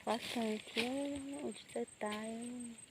qab kawg thiab ua tsis txawj tas.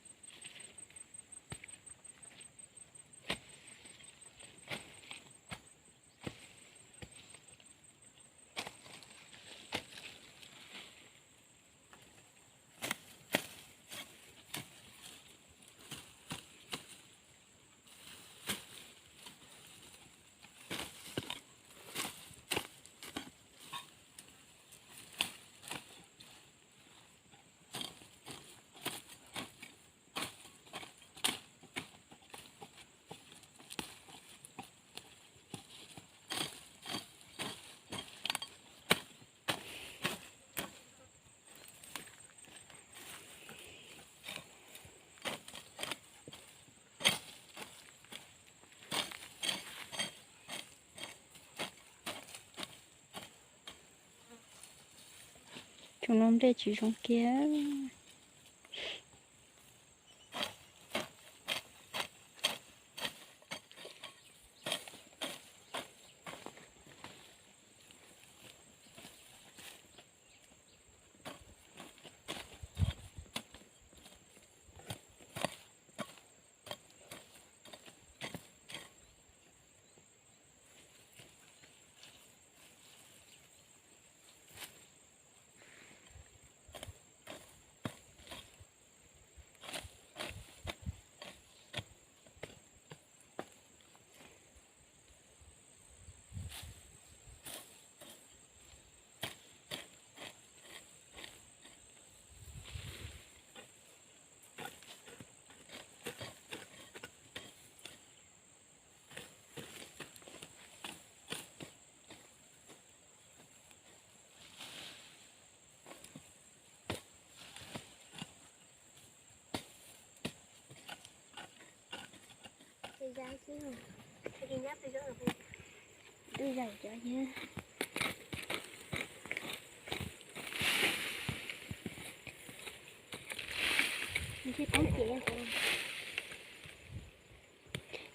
Tsuas no nplej tsis zoo kiag.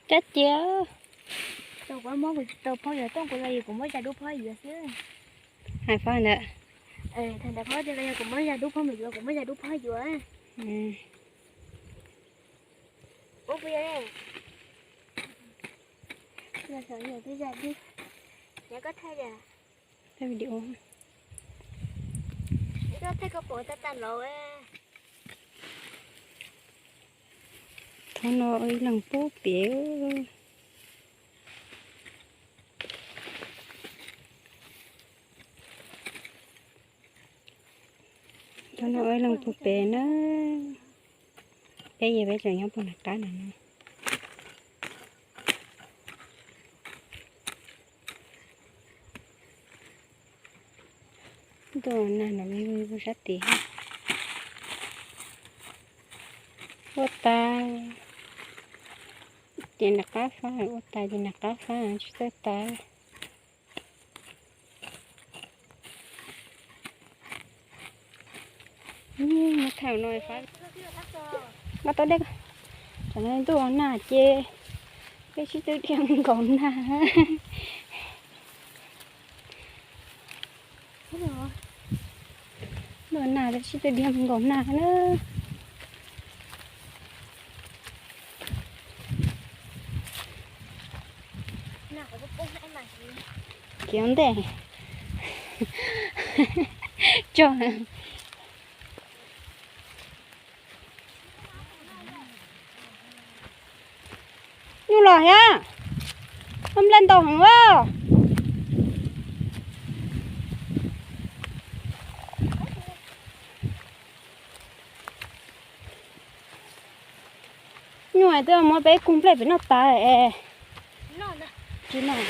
Kab cia. Tau kuv muab kuv tau phob yuav tooj kuv los yog kuv muab zaj dub phob yuav xwb. Hais phob ntawd. Thaum ntawd phob tias los yog kuv muab zaj dub phob mus yuav, kuv muab zaj dub phob yuav. Ub, puas yog ne? Los xyov yog twb zaj dub. Nyob koj thaij tias. Thaij video. Koj thaij koj pom tag tag los. Thaum no ib leeg pub pem. Thaum no ib leeg pub pem na. Peb yeej peb tseem nyob puag nram qab no na. Ntuj, nag no me sab tid. Ua tas ces nram qab fab, ua tas ces nram qab fab tsis txawj tas. Muab thaij no fab. Nqa tau dej. Tam no ntuj nag ces peb sib tw dhia nkaus nag. Ntuj nag peb sib tw dhia nkaus nag na. Kiv ntej tso. Nyuj los thiab, nplej ntau heev as. Nyuj hais twb muab peb kug nplej pem noj tas es tsis noj.